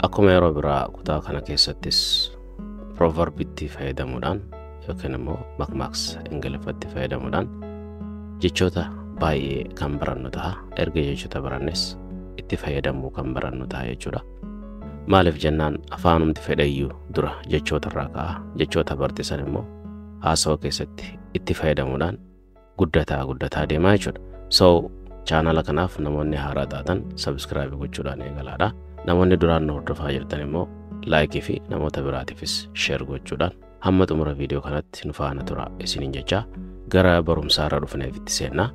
Akkuma yeroo biraa kutaa kana keessattis proverbitti fayyadamuudhaan yookiin immoo makmaaksa Ingiliffatti fayyadamuudhaan jechoota baay'ee kan barannu ta'a. Erga jechoota barannes itti fayyadamuu kan barannu ta'a jechuudha. Maaliif jennaan, afaanumti fedhayyuu dura jechoota irraa ka'a. Jechoota barsiisan immoo haasawa keessatti itti fayyadamuudhaan guddataa guddataa deemaa jechuudha. So chaanala kanaaf namoonni haaraa taatan subscribe gochuudhaan eegalaadha. Namoonni duraan nu hordofaa jirtan immoo like fi namoota biraatiifis share gochuudhaan hamma xumura viidiyoo kanatti nu faana tura isiniin jecha gara barumsaa irra dhufneef itti seennaa.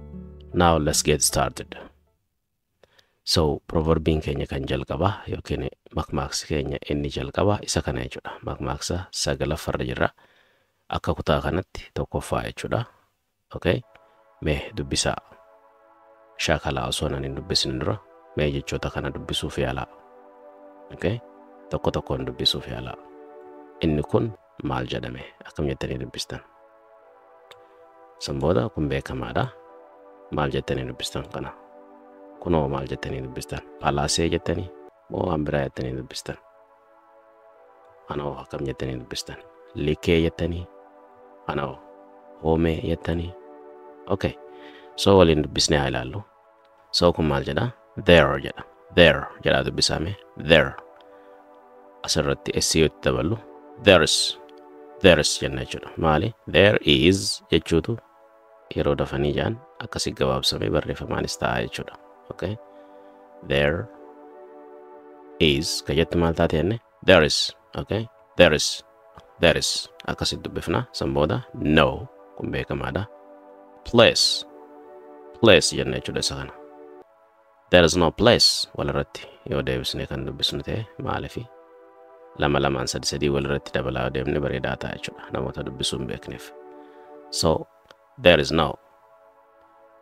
Now let's get started. So proverbiin keenya kan jalqabaa yookiin makmaaksi keenya inni jalqabaa isa kana jechuudha. Makmaaksa sagalaffarra jirra. Akka kutaa kanatti tokkoffaa jechuudha. Okay? Mee dubbisaa. Shaakalaa, osoo nan hin dubbisne dura mee jechoota kana dubbisuuf yaalaa. Okay? Tokko tokkoon dubbisuuf yaalaa. Inni kun maal jedhame? Akkam jettanii dubbistan? San booda kun beekamaadha. Maal jettanii dubbistan kana? Kunoo maal jettanii dubbistan? Palaasee jettanii moo waan biraa jettanii dubbistan? Kanoo akkam jettanii dubbistan? Likee jettanii? Kanoo hoomee jettanii? Okay. So waliin dubbisnee haa ilaallu. So kun maal jedha? There jedha. There jedhaa dubbisame. There. Asirratti S yoo itti daballu there's, there's jenna jechuudha. Maali? There is jechuutu yeroo dafanii jaan akkasii gabaabsamee barreeffamaanis ta'a jechuudha. Okay. There is ka jettu maal taate jenne? There is. Okay. There is. There is. Akkasitti dubbifna. San booda no, kun beekamaadha. Place. Place jenna jechuudha isa kana. There is no place walirratti yoo deebisne kan dubbisnu ta'e, maaliifi lama lamaan, sadi sadii walirratti dabalaa yoo deemne bareedaa ta'a jechuudha namoota dubbisuu hin beekneef. So there is no.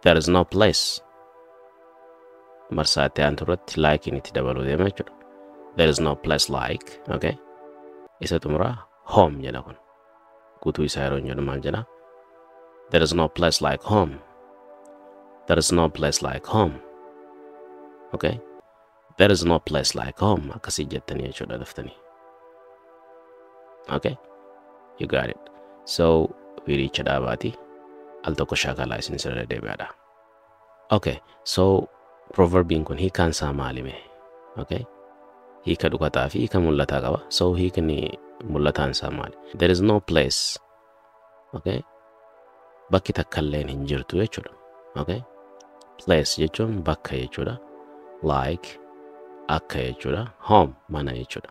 There is no place. Marsaa itti aantu irratti like itti dabaluu deema jechuudha. There is no place like, okay? Isa xumuraa home jedha kun. Guutuu isaa yeroo hin jedhu maal jedha? There is no place like home. There is no place like home. Okay? There is no place like home. Akkasii jettanii jechuudha daftanii. Okay? You got it. So, viidicha dhaabaati. Al tokko shaakalaa isin sirra deebi'aadha. Okay. So, proverbiin kun hiikaan isaa maalime? Okay? Hiika dhukataa fi hiika mul'ataa qaba. So, hiikni mul'ataan isaa maali? There is no place. Okay? Bakki takka illeen hin jirtu jechuudha. Okay? Place jechuun bakka jechuudha. Like akka jechuudha. Home mana jechuudha.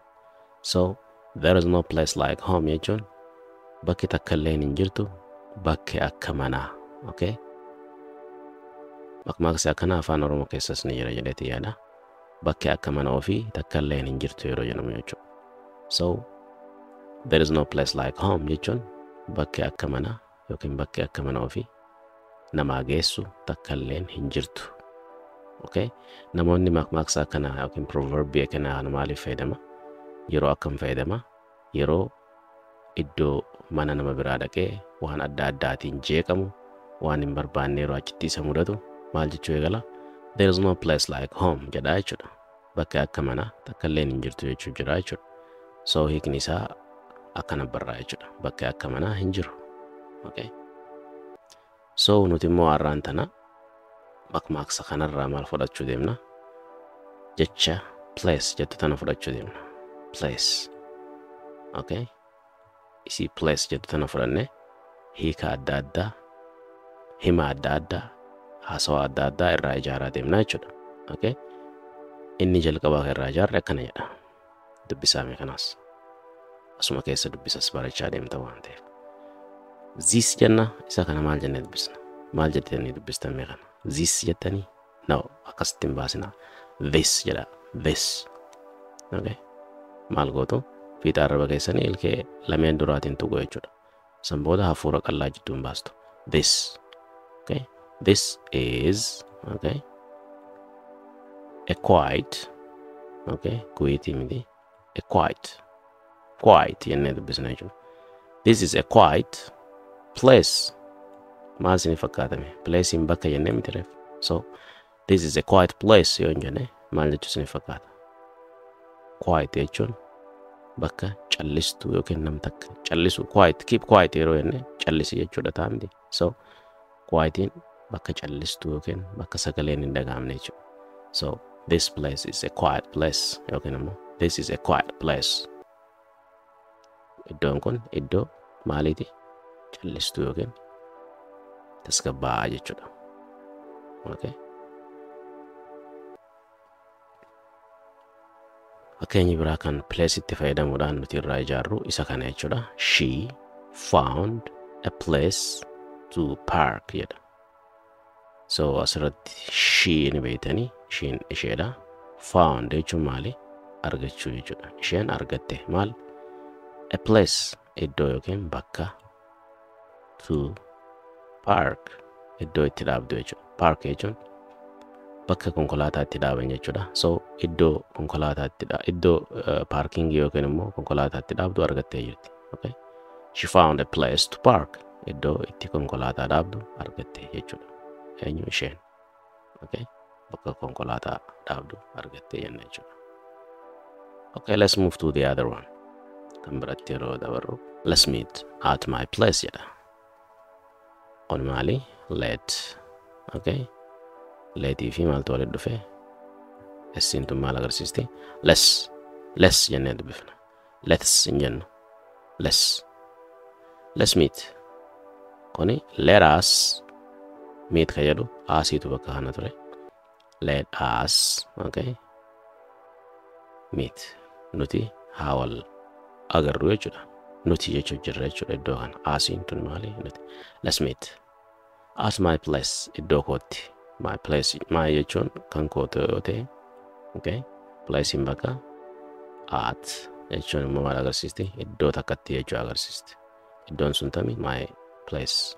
So, there is no place like home jechuun bakki takka illeen hin jirtu bakki akka manaa. Okay? Makmaaksi akkanaa afaan Oromoo keessas ni jira jedheeti yaada. Bakki akka mana ofii takka illeen hin jirtu yeroo jedhamu jechuudha. So, there is no place like home jechuun bakki akka manaa yookiin bakki akka mana ofii namaa geessu takka illeen hin jirtu. Okay? Namoonni makmaaksa akkanaa yookiin proverbii akkanaa kana maaliif fayyadama? Yeroo akkam fayyadama? Yeroo iddoo mana nama biraa dhaqee waan adda addaatiin jeeqamu, waan hin barbaanne yeroo achitti isa mudatu maal jechuu eegala? There is no place like home jedha jechuudha. Bakka akka manaa takka illeen hin jirtu jechuu jira jechuudha. So hiikni isaa akkana barraa jechuudha. Bakka akka manaa hin jiru. Okay? So nuti immoo har'aan tana makmaaksa kanarraa maal fudhachuu deemna? Jecha place jettu tana fudhachuu deemna. Place. Okay? Isii place jettu tana fudhanne hiika adda addaa, hima adda addaa, haasawaa adda addaa irraa ijaaraa deemna jechuudha. Okay? Inni jalqabaa kan irraa ijaarre akkana jedha. Dubbisaame kanaas. Asuma keessa dubbisas barachaa deemta waan ta'eef. This jenna. Isa kana maal jennee dubbisna? Maal jettanii dubbistan mee kana? This jettanii? No, akkasitti hin baasinaa. This jedha. This. Okay? Maal gootu? Fiixa arraba keessanii ilkee lameen duraatiin tuqu jechuudha. San booda hafuura qal'aa jidduun baastu. This. Okay? This is, okay, a quiet, okay, kuitii miti, a quiet, quiet jennee dubbisna jechuudha. This is a quiet place. Maal isin fakkaatame? Placeiin bakka jennee miti reef. So, this is a quiet place yoo hin jenne maal jechuu isin fakkaata? Quiet jechuun bakka callistuu yookiin nam takka callisu. Quiet, keep quiet yeroo jenne callisi jechuudha ta'a miti. So quietiin bakka callistuu yookiin bakka sagaleen hin dhaga'amne jechuudha. So this place is a quiet place yookiin immoo this is a quiet place. Iddoon kun iddoo maaliiti? Callistuu yookiin tasgabbaa'aa jechuudha. Okay. Fakkeenyi biraa kan place itti fayyadamuudhaan nuti irraa ijaarru isa kana jechuudha. She found a place to park jedha. So asirratti she ni beektanii, sheen isheedha. Found jechuun maali? Argachuu jechuudha. Isheen argatte maal? A place iddoo yookiin bakka, to park iddoo itti dhaabdu jechuudha. Park jechuun bakka konkolaataa itti dhaaban jechuudha. So iddoo konkolaataa itti iddoo parkingii yookiin immoo konkolaataa itti dhaabdu argattee jirti. Okay? She found a place to park. Iddoo itti konkolaataa dhaabdu argatte jechuudha. Eenyu? Isheen. Okay? Bakka konkolaataa dhaabdu argattee jenna jechuudha. Okay, let's move to the other one. Kan biratti yeroo dabarru, let's meet at my place jedha. Kun maali? Let. Okay? Letii fi maaltu walitti dhufe? Essiin tun maal agarsiisti? Let's. Let's jennee dubbifna. Let's hin jennu. Let's. Let's meet. Kuni let us meet ka jedhu asiitu bakka kana ture. Let us, okay, meet. Nuti haa wal agarru jechuudha. Nuti jechuu jirra jechuudha iddoo kana. Asiin tun maali? Nuti. Let's meet. At my place, iddoo kootti. My place, my jechuun kan kootu yoo ta'e, okay, placein bakka, at jechuun immoo maal agarsiisti? Iddoo takkatti jechuu agarsiisti. Iddoon sun tami? My place,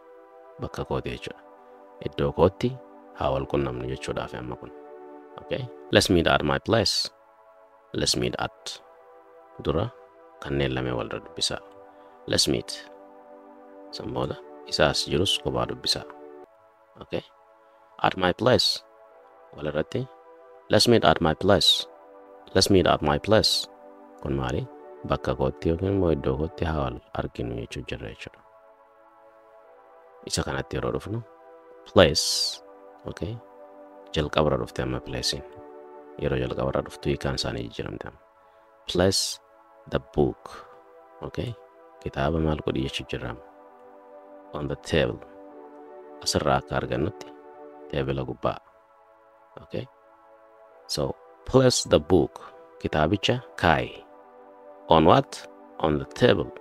bakka kooti jechuudha. Iddoo kootti haa wal qunnamnu jechuudhaaf amma kun. Okay, let's meet at my place. Let's meet at dura kanneen lamee walirra dubbisaa. Let's meet. San booda isaas jirus kophaa dubbisaa. Okay, at my place walirratti, let's meet at my place. Let's meet at my place. Kun maali? Bakka kootti yookiin immoo iddoo kootti haa wal arginu jechuu jirra jechuudha. Isa kanatti yeroo dhufnu, place, okay, jalqabarra dhufte amma placein. Yeroo jalqabarra dhuftu hiikaan isaanii jijjiiramte amma. Place the book, okay, kitaaba maal godhi jechuu jirra amma? On the table. Asirraa akka argannutti teebila gubbaa. Okay, so place the book, kitaabicha kaayi. On what? On the table.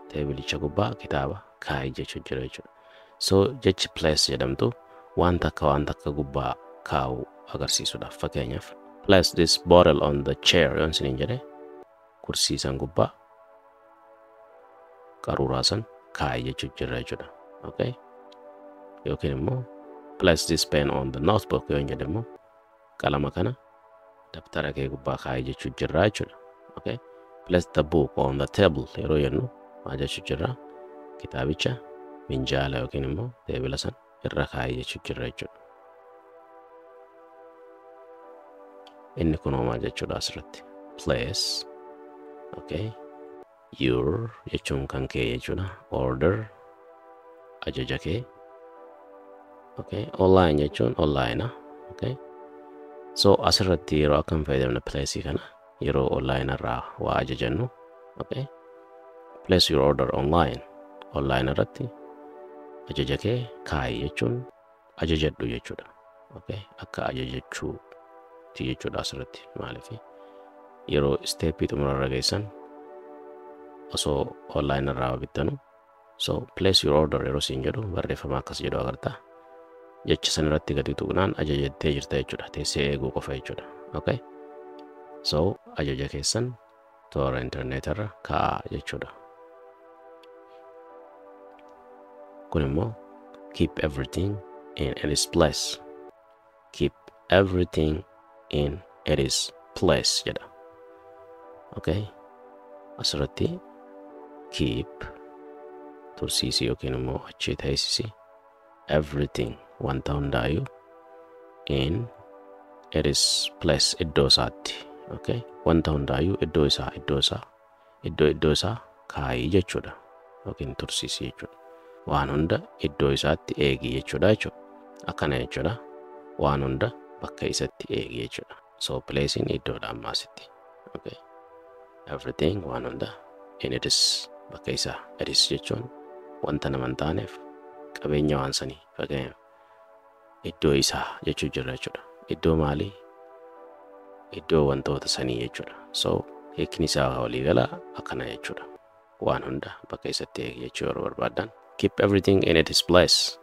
Teebilicha gubbaa kitaaba kaayi jechuu jira jechuudha. So jechi place jedhamtu waan takka waan takka gubbaa kaa'uu agarsiisuudhaaf. Fakkeenyaaf, place this bottle on the chair yoon isiniin jedhe, kursii san gubbaa qaruuraa san kaayi jechuu jira jechuudha. Okay, yookiin immoo place this pen on the notebook yoon jedhe immoo qalama kana dabtara kee gubbaa kaayi jechuu jirra jechuudha. Okay, place the book on the table yeroo jennu maal jechuu jirra? Kitaabicha minjaala yookiin immoo teebila san irra kaayi jechuu jirra jechuudha. Inni kunoo maal jechuudha asirratti? Place, okay, your jechuun kan kee jechuudha, order ajaja kee, okay, online jechuun online. Okay, so asirratti yeroo akkam fayyadamna place kana? Yeroo online irraa waa ajajannu. Okay, place your order online, online irratti ajaja kee kaayi jechuun ajajadhu jechuudha. Okay, akka ajajachuuti jechuudha asirratti. Maaliif? Yeroo stepii xumurarra geessan osoo online irraa bittanu, so place your order yeroo siin jedhu barreeffama akkas jedhu agarta. Jecha san irratti gadi tuqnaan ajajattee jirta jechuudha. Teessee eeguu qofa jechuudha. Okay, so ajaja keessan toora intarneetarra kaa'aa jechuudha. Kun immoo keep everything in its place. Keep everything in its place jedha. Okay, asirratti keep tursiisii yookiin immoo achi teessisi, everything wanta hundaayyuu, in its place iddoo isaatti Okay? Wanta hundaayyuu iddoo isaa iddoo isaa iddoo iddoo isaa kaayii jechuudha. Yookiin tursiisii jechuudha. Waan hunda iddoo isaatti eegi jechuudha. Akkana jechuudha. Waan hunda bakka isatti eegi jechuudha. So placing iddoodha ammaasitti. Okay. Everything, waan hunda, in its, bakka isaa. Its jechuun wanta nama hin taaneef qabeenya waan sanii, fakkeenyaaf iddoo isaa jechuu jirra jechuudha. Iddoo maalii? Iddoo wantoota sanii jechuudha. So hiikni isaa waliigalaa akkana jechuudha. Waan hunda bakka isatti eegi jechuu yeroo barbaaddan, "Keep everything in its place,"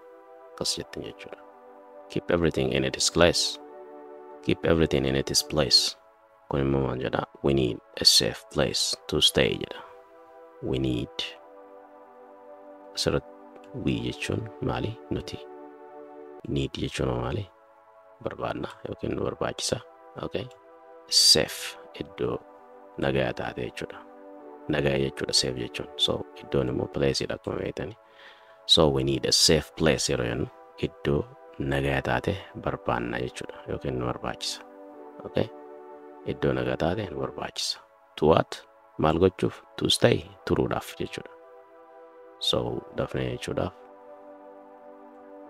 akkas jettan jechuudha. Keep everything in its place. Keep everything in its place. Kun immoo maal jedha? "We need a safe place to stay," jedha. We need, asirratti we jechuun maali? Nuti. Need jechuun maali? Barbaadna yookiin nu barbaachisa. Okay. Safe, iddoo nagaa taate jechuudha. Nagaa jechuudha safe jechuun. So iddoon immoo place dha akkuma beektani. So we need a safe place yeroo jennu iddoo nagaa taate barbaanna jechuudha yookiin nu barbaachisa. Okay. Iddoo nagaa taate nu barbaachisa. To what? Maal gochuuf? To stay, turuudhaaf jechuudha. So dafnee jechuudhaaf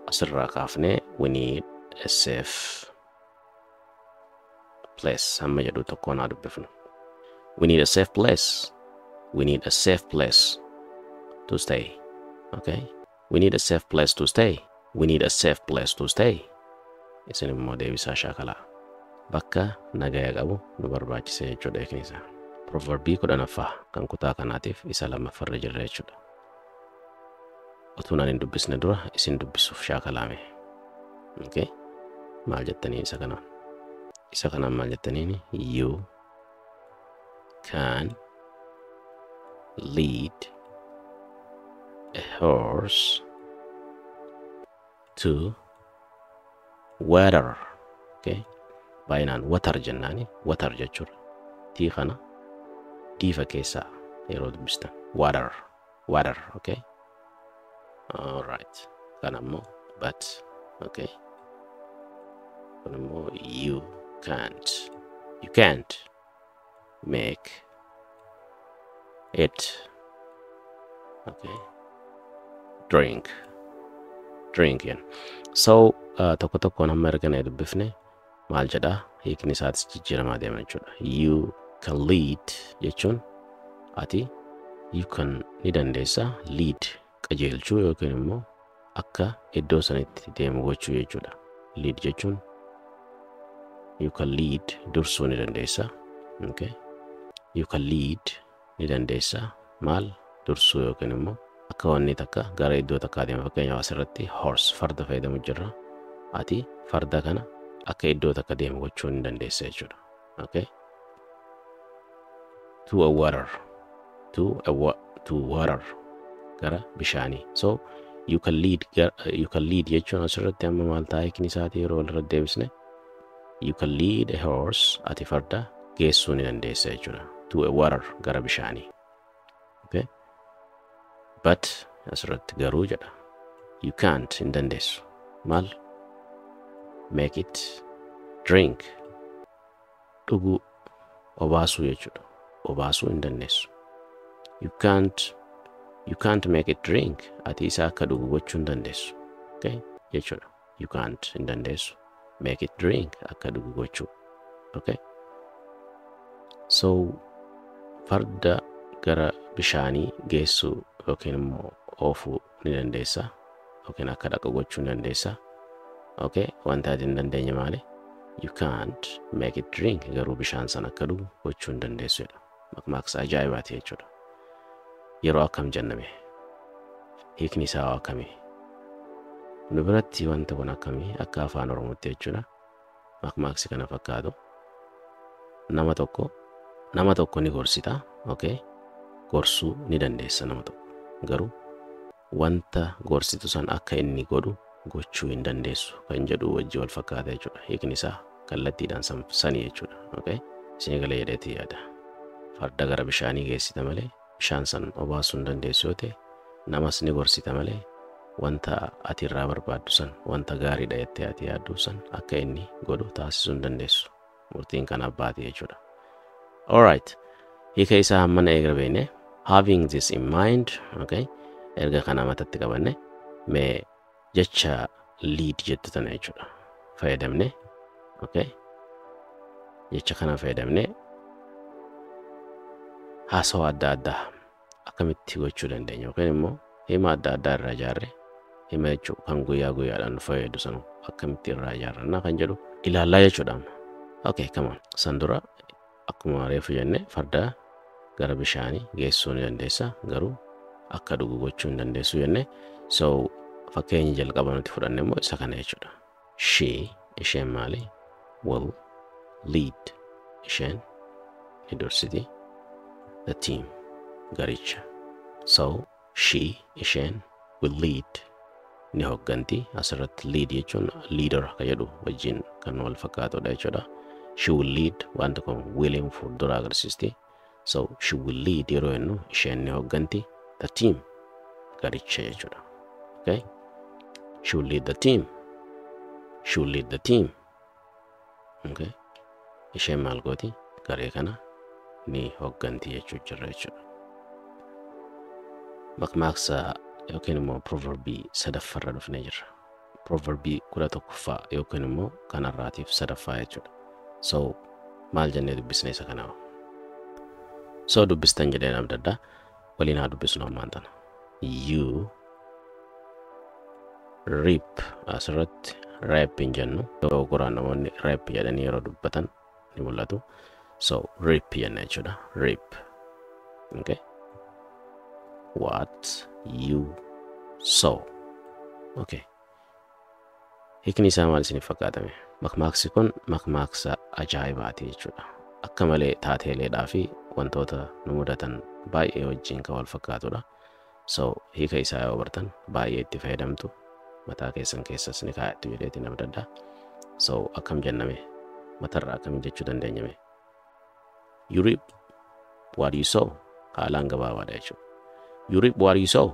asirraa kaafnee "We need a safe place" hamma jedhu tokkoon haa dubbifnu. We need a safe place. We need a safe place to stay. Okay? We need a safe place to stay. We need a safe place to stay. Isin immoo deebisaa shaakalaa. Bakka nagaya qabu nu barbaachisa jechuudha hiikni isaa. Proverbii 10ffaa kan kutaa kanaatiif isa lammaffarra jirra jechuudha. Utuu naan hin dubbisne dura isin dubbisuuf shaakalaame. Okay? Maal jettanii isa kanaan? Isa kanaan maal jettaniini? You can lead a horse to water. Okay? Baay'inaan water jennaani, water jechuudha. Tii kana diifa keessaa yeroo dubbistan, water, water, okay? All right. Kana immoo but, okay? Kun immoo you can't make it, okay, drink, drink yen. So tokko tokkoon hamma erga dubbifne maal jedhaa, hiikni isaatis jijjiiramaa deema jechuudha. You can lead jechuun ati, you can ni dandeessa, lead qajeelchuu yookiin immoo akka iddoo sanitti deemu gochuu jechuudha. Lead jechuun you can lead, dursuu ni dandeessa. Okay. You can lead, ni dandeessa, maal dursuu yookiin immoo akka wanni takka gara iddoo takkaa deema. Fakkeenyaaf asirratti horse, farda fayyadamu jirra. Ati farda kana akka iddoo takka deemu gochuu ni dandeessa jechuudha. Okay. To a water. To water, gara bishaanii. So you can lead jechuun asirratti amma maal ta'a hiikni isaatii yeroo walirra deebisne? You can lead a horse, ati farda geessuu ni dandeessa jechuudha. To a water, gara bishaanii. Okay. But asirratti garuu jedha. You can't, hin dandeessu. Maal? Make it drink, dhuguu, obaasuu jechuudha. Obaasuu hin dandeessu. You can't make it drink. Ati isa akka dhugu gochuu hin dandeessu. Okay? Jechuudha. You can't, hin dandeessu. Make it drink, akka dhugu gochuu. Okay? So farda gara bishaanii geessuu yookiin immoo oofuu ni dandeessa yookiin akka dhaqu gochuu ni dandeessa. Okay? Wanta ati hin dandeenye maali? You can't make it drink, garuu bishaan sana akka dhugu gochuu hin dandeessu jedha. Maqmaaqsa ajaa'ibaati jechuudha. Yeroo akkam jenname? Hiikni isaa hoo akkamii? Nu biratti wanta kun akkamii akka afaan Oromootti jechuudha? Maqmaaqsi kana fakkaatu. Nama tokko ni gorsita, okay? Gorsuu ni dandeessa nama tokko. Garuu wanta gorsitu san akka inni godhu gochuu hin dandeessu kan jedhu wajji wal fakkaata jechuudha. Hiikni isaa kallattiidhaan sanii jechuudha. Okay? Isin galee jedheetii yaada. Farda gara bishaanii geessita malee bishaan san obaasuu hin dandeessu yoo ta'e, namas ni gorsita malee wanta ati irraa barbaaddu san, wanta gaariidha jettee ati yaaddu san akka inni godhu taasisuu hin dandeessu. Murtiin kan abbaati jechuudha. Alright. Hiika isaa hammana eega beekne, having this in mind, okay? Erga kana matatti qabanne, mee jecha lead jettu tana jechuudha fayyadamne, okay? Jecha kana fayyadamne haasawaa adda addaa akkamitti gochuu dandeenya, yookiin immoo hima adda addaa irraa ijaarre, hima jechuu kan guyyaa guyyaadhaan nu fayyadu sanu akkamitti irraa ijaarrannaa kan jedhu ilaallaa jechuudha amma. Okay, come on. San dura akkuma reefu jenne, farda gara bishaanii geessuu ni dandeessa, garuu akka dhugu gochuu hin dandeessu jenne. So fakkeenya jalqaba nuti fudhanne immoo isa kana jechuudha. She, isheen maali? Will lead, isheen ni dursiti, the team, garicha. So she, isheen, will lead, ni hogganti. Asirratti lead jechuun leader ka jedhu wajjin kan wal fakkaatudha jechuudha. She will lead, wanta kun willing fuuldura agarsiisti. So she will lead yeroo jennu, isheen ni hogganti, the team, garicha jechuudha. Okay, she will lead the team. She will lead the team. Okay, isheen maal gooti? Garee kana ni hogganti jechuu jirra jechuudha. Maqmaaqsa yookiin immoo proverbii sadaffaarra dhufnee jirra. Proverbii 11ffaa yookiin immoo kanarraatiif sadaffaa jechuudha. So maal jennee dubbisne isa kanaa? So dubbistan jedheen abdaddaa, waliin haa dubbisnu ammaan tana. You reap, asirratti reap hin jennu, dogoggoraan namoonni reap jedhanii yeroo dubbatan ni mul'atu. So reap jenna jechuudha. Reap. Okay. What you sow. Okay. Hiikni isaa maal isiniif fakkaatame? Makmaaksi kun makmaaksa ajaa'ibaati jechuudha. Akka malee taateeleedhaa fi wantoota nu mudatan baay'ee wajjin kan wal fakkaatudha. So hiika isaa yoo bartan baay'ee itti fayyadamtu, mataa keessan keessas ni kaa'attu jedheetiin abdadha. So akkam jenname? Matarraa akkamiin jechuu dandeenyame? You reap what you sow, haalaan gabaabaadha jechuudha. You reap what you sow.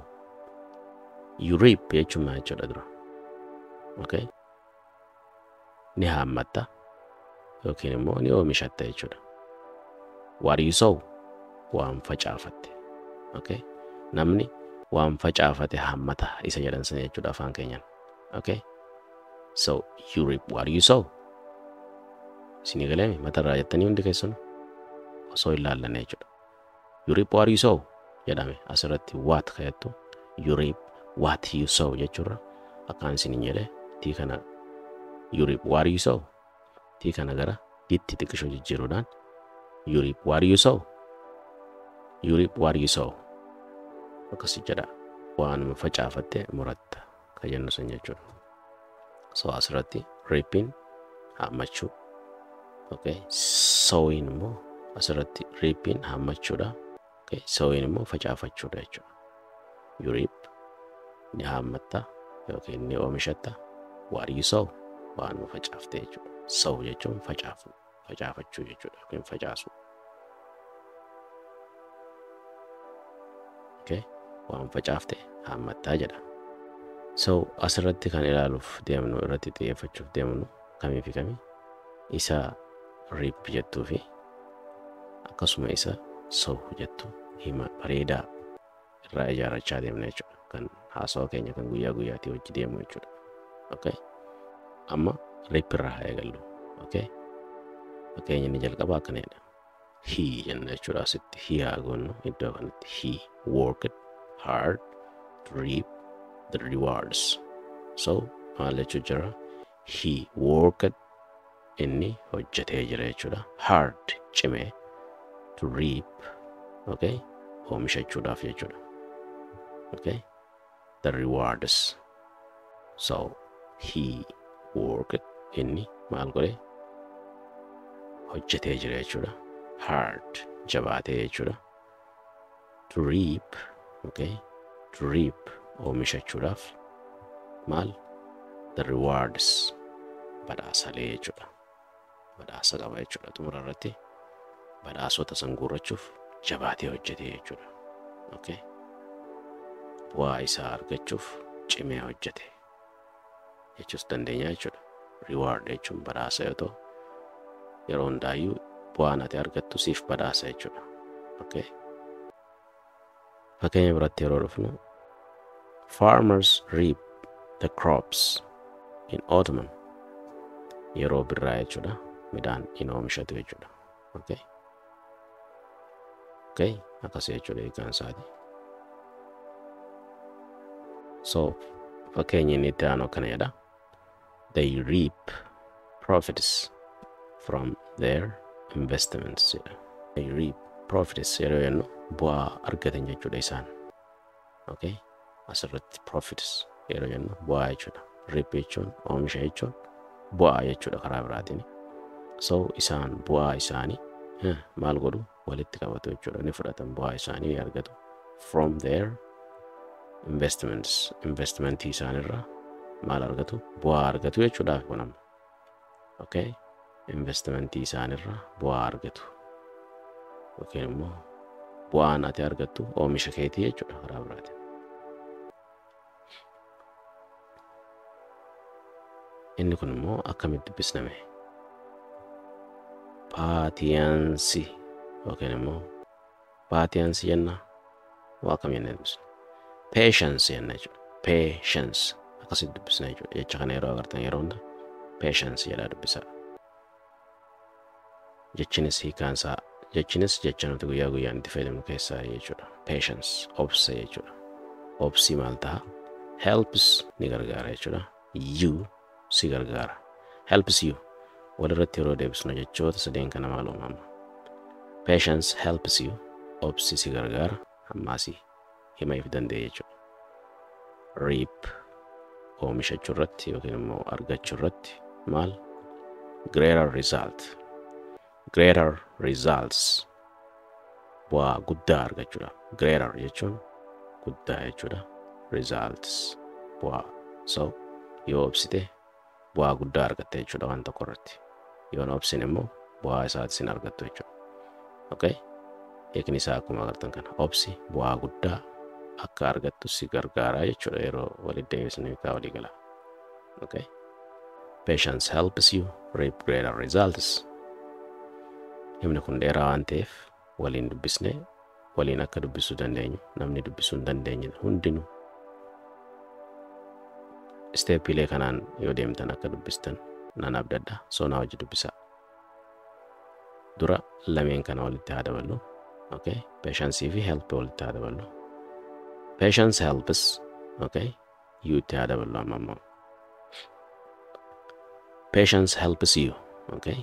You reap jechuun maal jechuudha dura? Okay. Ni haammatta yookiin immoo ni oomishatta jechuudha. What you sow, waan facaafatte. Okay. Namni waan facaafate haammata isa jedhan sana jechuudha afaan keenyaan. Okay. So you reap what you sow. Isinii galeemi matarraa jettanii hundi keessanuu osoo hin laallanne jechuudha. You reap what you sow jedhame. Asirratti what ka jettu, you reap what you sow jechuurra, akkaan isiniin jedhe tii kana, you reap what you sow, tii kana gara ditti xiqqishoo jijjiiruudhaan you reap what you sow, you reap what you sow akkasi jedha. Waanuma facaafatte muratta ka jennu san jechuudha. So asirratti reaping haammachuu. Okay, sowing immoo, asirratti reaping haammachuudha. Okay, sowing immoo facaafachuudha jechuudha. You reap, ni haammatta yookiin ni oomishatta, what you sow, waanuma facaafte jechuudha. Sow jechuun facaafu, facaafachuu jechuudha yookiin facaasuu. Okay, waan facaafte haammattaa jedha. So asirratti kan ilaaluuf deemnu, irratti xiyyeeffachuuf deemnu kamii fi kamii? Isa reap jettuu fi akkasuma isa sow jettu hima bareedaa irraa ijaarrachaa deemna jechuudha. Kan haasawa keenya kan guyyaa guyyaatii hojii deemu jechuudha. Okay. Amma reap irraa haa eegallu. Okay. Fakkeenya inni jalqabaa akkana jedha. He jenna jechuudha, asitti he haa goonnu iddoo kanatti. He worked hard to reap the rewards. So maal jechuu jira? He worked, inni hojjetee jira jechuudha. Hard, cimee, to reap, okay, oomishachuudhaaf jechuudha. Okay, the rewards. So he worked, inni maal godhe? Hojjetee jira jechuudha. Hard, jabaatee jechuudha. To reap, okay, to reap, oomishachuudhaaf, maal? The rewards, badhaasalee jechuudha. Badhaasa qaba jechuudha xumura irratti. Badhaasota san guurrachuuf jabaatee hojjetee jechuudha. Okay, bu'aa isaa argachuuf cimee hojjete jechuus dandeenya jechuudha. Reward jechuun badhaasa yoo ta'u, yeroo hundaayyuu Bu'aan ati argattu siif badhaasa jechuudha. Okay. Fakkeenya biratti yeroo dhufnu, farmers reap the crops in autumn. Yeroo birraa jechuudha. Midhaan in oomishatu jechuudha. Okay. Okay. Akkasii jechuudha hiikaan isaati. So fakkeenyi inni itti aanu akkana jedha. They reap profits from their investments jedha. They reap profits yeroo jennu bu'aa argatan jechuudha isaan. Okay. Asirratti profits yeroo jennu bu'aa jechuudha. Reap jechuun oomisha jechuun bu'aa jechuudha karaa biraatiin. So isaan bu'aa isaanii maal godhu, walitti qabatu jechuudha. Ni fudhatan, bu'aa isaanii ni argatu. From their investments, investmentii isaanirraa maal argatu, bu'aa argatu jechuudhaaf kun amma. Okay. Investmentii isaanirraa bu'aa argatu. Yookiin immoo bu'aan ati argattu oomisha keetii jechuudha karaa biraatiin. Inni kun immoo akkamitti dubbisname? Patience yookiin immoo patience jenna, waa akkam jennee dubbisna? Patience jenna jechuudha. Patience akkasitti dubbisna jechuudha. Jecha kana yeroo agartan yeroo hunda patience jedhaa dubbisaa. Jechinis hiikaan isaa, jechinis jecha nuti guyyaa guyyaan itti fayyadamnu keessaa jechuudha. Patience, obsa jechuudha. Obsi maal ta'a? Helps, ni gargaara jechuudha. You, si gargaara. Helps you. Walirratti yeroo deebisnu jechoota sadeen kana maal uumama? Patience helps you. Obsi si gargaara. Ammaasii hima if danda'e jechuudha. Reap, oomishachuu irratti yookiin immoo argachuu irratti maal? Greater result. Greater results. Bu'aa guddaa argachuudha. Greater jechuun guddaa jechuudha. Results, bu'aa. So yoo obsite bu'aa guddaa argatta jechuudha waan tokko irratti. Yoo hin obsine immoo bu'aa isaatis hin argattu jechuudha. Okay? Hiikni isaa akkuma agartan kana, obsi bu'aa guddaa akka argattu si gargaara jechuudha yeroo walitti deebisnu hiikaa walii gala. Okay? Patience helps you reap greater results. Himni kun dheeraa waan ta'eef waliin dubbisnee waliin akka dubbisuu dandeenyu, namni dubbisuu hin dandeenye hundinuu stepiilee kanaan yoo deemtan akka dubbistan nan abdadha. So naa hojii dubbisaa. Dura lameen kana walitti haa daballu. Okay? Patience fi help walitti haa daballu. Patience helps. Okay? You itti haa daballu amma immoo. Patience helps you. Okay?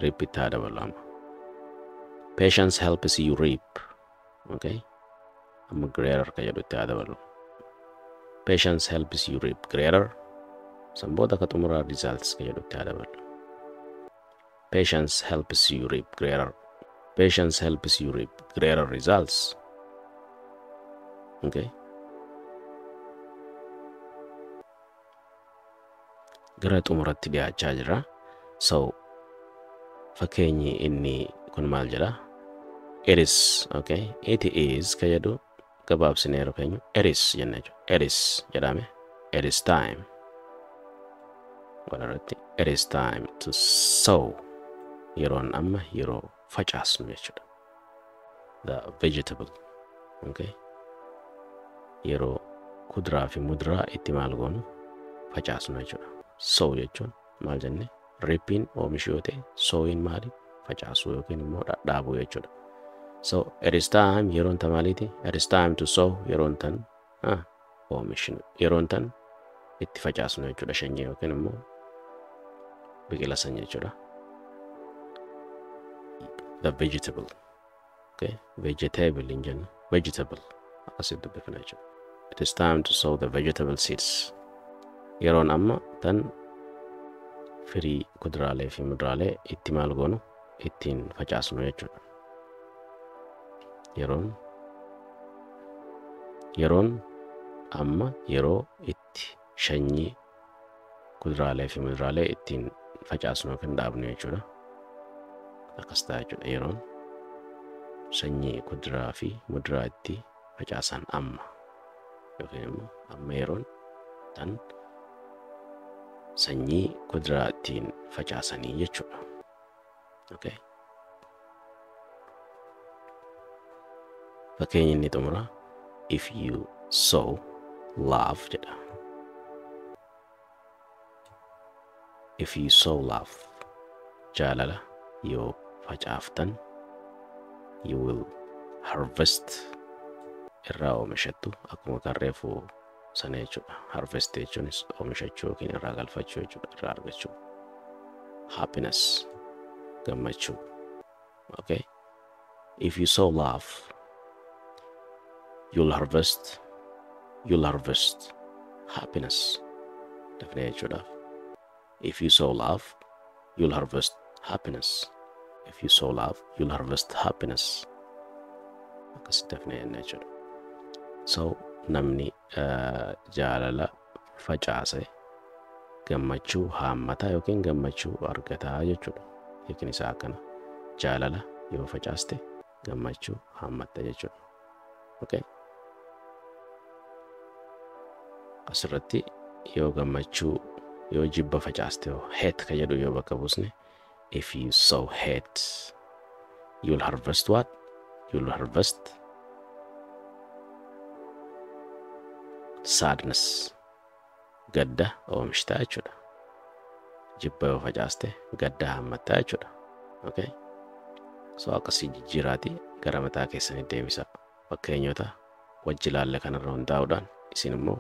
Reap itti haa daballu amma. Patience helps you reap. Okay? Amma greater ka jedhu itti haa daballu. Patience helps you reap greater. San booda ka xumuraa results ka jedhu itti haa daballu. Patience helps you reap greater. Patience helps you reap greater results. Okay? Gara xumuratti dhiyaachaa jira. So fakkeenyi inni kun maal jedha? It is, okay? It is ka jedhu gabaabsinee yeroo keenyu it is jenna jechuudha. It is jedhame. It is time. Walirratti it is time to sow. Yeroon amma yeroo facaasnu jechuudha. The vegetable. Okay? Yeroo kuduraa fi muduraa itti maal goonu, facaasnu jechuudha. Sow jechuun maal jenne? Reapiin oomishu yoo ta'e, sowiin maali? Facaasuu yookiin immoo dhadhaabuu jechuudha. So it is time, yeroon tan maaliiti? It is time to sow, yeroon tan oomishnu, yeroon tan itti facaasnu jechuudha sanyii yookiin immoo biqila san jechuudha. The vegetable. Okay? Vegetable hin jennu. Vegetable. Akkasitti dubbifna jechuudha. It is time to sow the vegetable seeds. Yeroon amma tan firii kuduraalee fi muduraalee itti maal goonu, ittiin facaasnu jechuudha. Yeroon amma yeroo itti sanyii kuduraalee fi muduraalee ittiin facaasnu yookiin dhaabnu jechuudha. Akkas ta'a jechuudha, yeroon sanyii kuduraa fi muduraa itti facaasan amma, yookiin immoo amma yeroon tan sanyii kuduraa ittiin facaasanii jechuudha. Okay. Fakkeenyi inni xumuraa if you sow love jedha. If you sow love, jaalala yoo facaaftan, you will harvest, irraa oomishattu, akkuma kan reefu sana jechuudha. Harvest jechuunis oomishachuu yookiin irraa galfachuu jechuudha, irraa argachuu. Happiness, gammachuu. Okay? If you sow love, you'll harvest happiness. Dafnee jechuudhaaf. If you sow love, you'll harvest happiness. If you sow love, you'll harvest happiness. Akkasitti dafnee jenna jechuudha. So namni jaalala facaase gammachuu haammataa yookiin gammachuu argataa jechuudha. Yookiin isaa akkana, jaalala yoo facaaste gammachuu haammatta jechuudha. Okay? Asirratti yoo gammachuu, yoo jibba facaaste, yoo hate ka jedhu yoo bakka buusne, if you sow hate, you'll harvest what? You'll harvest sadness. Gadda oomishtaa jechuudha. Jibba yoo facaaste gadda haammattaa jechuudha. Okay? So akkasii jijjiiraatii gara mataa keessanii deebisa. Fakkeenyota wajji ilaalle kanarra hundaa'uudhaan isin immoo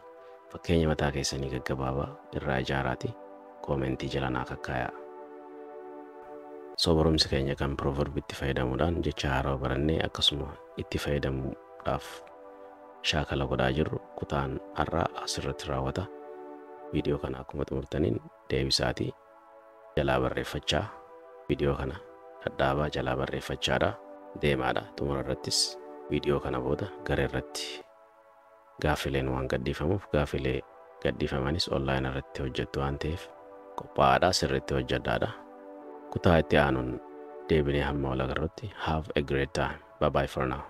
fakkeenya mataa keessanii gaggabaabaa irraa ijaaraatii koomentii jala naa kakkaayaa. So barumsi keenya kan proverbitti fayyadamuudhaan jecha haarawaa barannee akkasuma itti fayyadamuudhaaf shaakala godhaa jirru kutaan har'aa asirratti raawwata. Viidiyoo kana akkuma xumurtaniin deebisaatii jalaa barreeffachaa, viidiyoo kana dhadhaabaa jalaa barreeffachaadha deemaadha. Xumura irrattis viidiyoo kana booda gara irratti gaaffileen waan gadhiifamuuf, gaaffilee gadhiifamanis online irratti hojjettu waan ta'eef qophaa'aadha, sirriitti hojjedhaadha. Kutaa itti aanuun deebinee hamma wal agarrutti, have a great time. Bye bye for now.